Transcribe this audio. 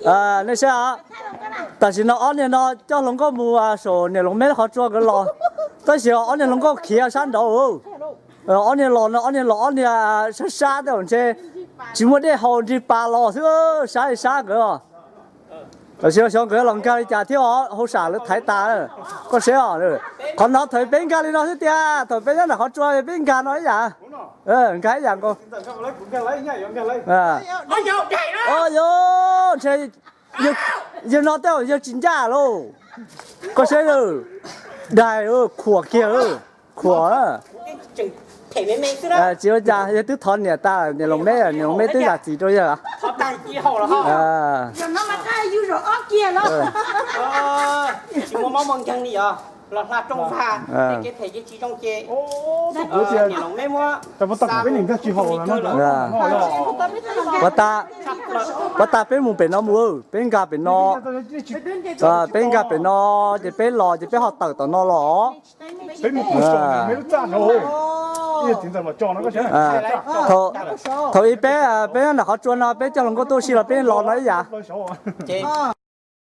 Nej saib, tam sim no ob niag no coj hluas nkauj mus saum niam Loos Meb qhov tsua nkawd los, tab sis ob niag hluas nkauj khiav sab nraud. Ob niag los no ob niag los ob niag sab sab tej zaum ntshe tsis muaj dej haus nrig pas los xwb, sab li sab nkawd. Tam sim no xyov nkawd los nkag li cas thiab, hauj sam lawv thaiv tas. Koj saib os, qhov no thaum peb nkag li no xwb tiag, thaum peb nyob nram qhov tsua peb nkag no ib yam, nkag ib yam nkaus. Ntshe yawg no tej zaum yawg tsis ncaj lauj. Koj saib, dais khuam kiag, khuam. Tsis ua cas, yawg twb thov niam tas, niam Loos Meb, niam Loos Meb twb zam txim rau yawg. Puas tas peb mus pem no mus, peb nkag pem no, peb nkag pem no, ces peb los ces peb ho tawm tom no los. Thaum ib peb, peb nyob nram qhov tsua no peb coj hluas nkauj tuaj si los peb los no ib yam.